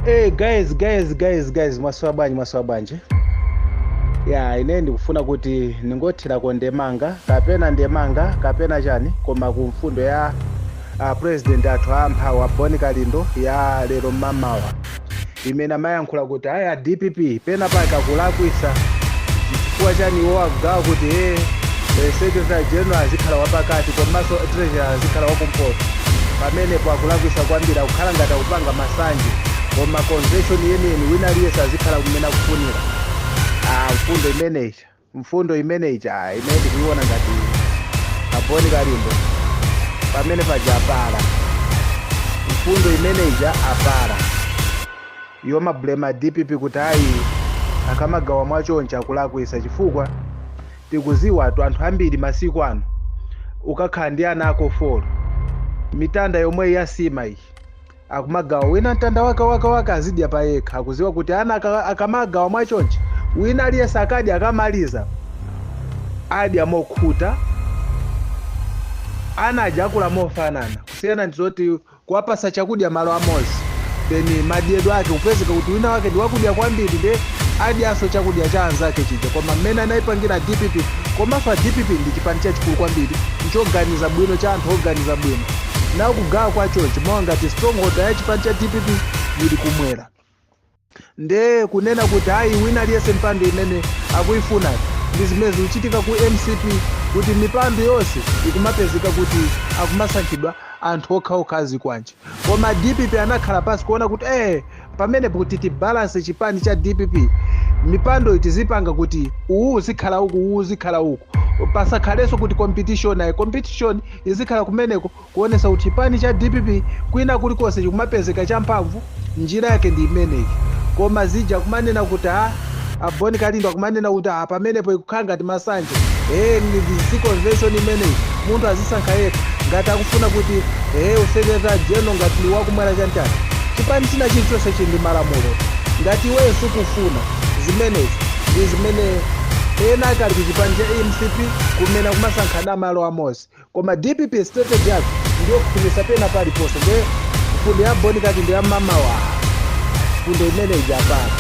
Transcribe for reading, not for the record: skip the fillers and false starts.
Hey guys, guys, guys, guys, mwaswera bwanji, mwaswera bwanji? Ya, ine ndikufuna kuti ningothirako ndemanga kapena ndemanga kapena chani, koma ku mfundo ya president athu amphawi a Bon Kalindo ya lero mmamawa, imene amayankhula kuti aya DPP pena pake akulakwisa. Chifukwa chani iwo akugawa kuti secretary general azikhala wapakati komanso treasurer azikhala wakumpoto? Pamenepo akulakwisa kwambiri, akukhala ngati akupanga masanje, koma convention yeniyeni wina aliyense azikhala kumene akufunira. Mfundo imeneyi, mfundo imeneyi, imene ndikuiona ngati a Bon Kalindo pamene paja apala mfundo imeneyi, apala yomablame DPP kuti ayi, akamagawa mwachoncho akulakwisa, chifukwa tikuziwa tu anthu ambiri masiku ano, ukakhala ndi ana ako 4, mitanda yomwe yasima iyi akumagawa, wina mtanda wake wake wake azidya pa yekha. Akuziwa kuti ana akamagawa mwachonchi, wina aliyense akadya, akamaliza adya mokhuta, ana aja akula mofanana, kusiyana ndi zoti kuwapasa chakudya malo amodzi, then madyedwe ake kupezeka kuti wina wake ndi wakudya kwambiri, nde adyanso chakudya cha anzake chija. Koma mmene anayipangira DPP, komanso a DPP ndi chipani chachikulu kwambiri, nchoganiza bwino, cha anthu oganiza bwino, nawo kugawa kwachonchi mawa ngati stronghold ya chipani cha DPP ili kumwera, nde kunena kuti ayi, wina aliyense mpando imene akuyifuna. Ndi zimene zikuchitika ku MCP, kuti mipando yonse ikumapezeka kuti akumasankhidwa anthu okhaokha azikwanje. Koma DPP anakhala pasi kuona kuti pamenepo kuti tibalance chipani cha DPP, mipando tizipanga kuti uwu uzikhala uku, uwu uzikhala uku, pasakhalenso kuti competition. Ayi, competition izikhala kumeneko, kuonesa kuti chipani cha DPP kwina kulikonse chikumapezeka champhamvu. Njira yake ndi imeneyi. Koma zija kumanena kuti a Bon Kalindo akumanena kuti pamenepo ikukhala ngati masanje, si convention imeneyi, munthu azisankha yekha ngati akufuna kuti usecretary general ngati ndi wakumwera chantani. Chipani china chilichonse chili ndi malamulo. Ngati iweyo sukufuna zimenezi, ndi zimene ena akali ku chipani cha MCP kumene kumasankhana malo amodzi. Koma DPP strategy yake ndiyokhumisa pena paliponse. Nde mfundo ya Bon Kalindo ya mamawa, mfundo imeneyi japana.